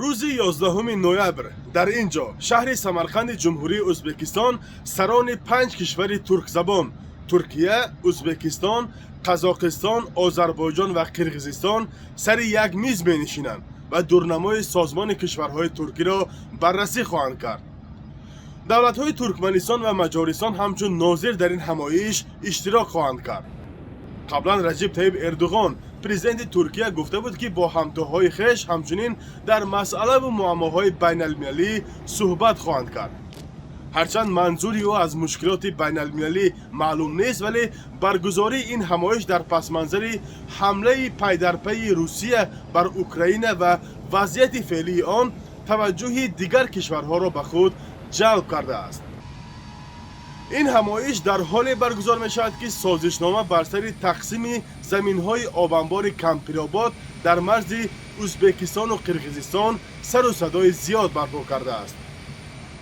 Рӯзи 11 ноябр дар ин ҷо, шаҳри Самарқанди Ҷумҳурии Ӯзбекистон, сарони панҷ кишвари туркзабон: Туркия, Ӯзбекистон, Қазоқистон, Озарбойҷон ва Қирғизистон сари як миз менишинанд ва дурнамои Созмони кишварҳои туркиро баррасӣ хоҳанд кард. Давлатҳои Туркманистон ва Маҷористон ҳамчун нозир дар ин ҳамоиш иштирок хоҳанд кард. Қаблан Раҷиб Таиб Эрдуғон, президенти Туркия, гуфта буд, ки бо ҳамтоҳои хеш ҳамчунин дар масъалаву муаммоҳои байналмилалӣ суҳбат хоҳанд кард. Ҳарчанд манзури ӯ аз мушкилоти байналмилалӣ маълум нест, вале баргузории ин ҳамоиш дар пасманзари ҳамлаи пайдарпайи Русия бар Украина ва вазъияти феълии он таваҷҷӯҳи дигар кишварҳоро ба худ ҷалб кардааст. Ин ҳамоиш дар ҳоле баргузор мешавад, ки созишнома бар сари тақсими заминҳои обанбори Кампиробод дар марзи Ӯзбекистону Қирғизистон сару садои зиёд барпо кардааст.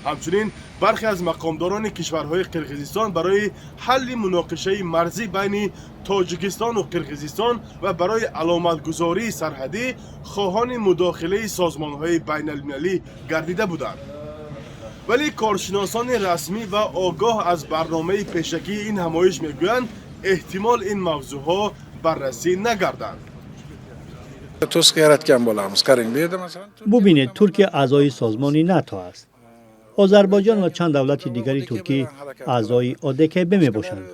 Ҳамчунин бархе аз мақомдорони кишварҳои Қирғизистон барои ҳалли муноқишаи марзӣ байни Тоҷикистону Қирғизистон ва барои аломатгузории сарҳадӣ хоҳони мудохилаи созмонҳои байналмилалӣ гардида буданд. Вале коршиносони расмӣ ва огоҳ аз барномаи пешакии ин ҳамоиш мегӯянд, эҳтимол ин мавзӯъҳо баррасӣ нагарданд. To'siq yaratgan bo'lamiz. Qarang, bu yerda, masalan, Бубинед, Туркия аъзои созмони НАТО аст. Озарбойҷон ва чанд давлати дигари туркӣ аъзои ОДКБ мебошанд.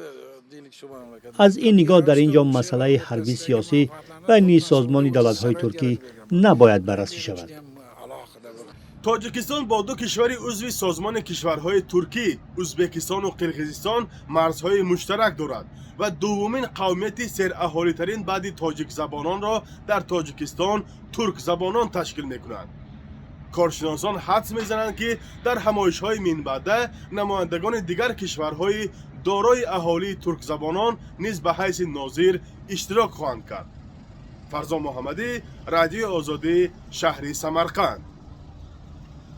Аз ин нигоҳ дар ин ҷо масъалаи ҳарбӣ сиёсӣ байни Созмони давлатҳои туркӣ набояд баррасӣ шавад. Тоҷикистон бо ду кишвари узви Созмони кишварҳои туркӣ, Ӯзбекистону Қирғизистон, марзҳои муштарак дорад ва дуввумин қавмияти сераҳолитарин баъди тоҷикзабононро дар Тоҷикистон туркзабонон ташкил мекунанд. Коршиносон ҳадс мезананд, ки дар ҳамоишҳои минбаъда намояндагони дигар кишварҳои дорои аҳолии туркзабонон низ ба ҳайси нозир иштирок хоҳанд кард. Фарзон Муҳаммадӣ, Радиои Озодӣ, шаҳри Самарқанд.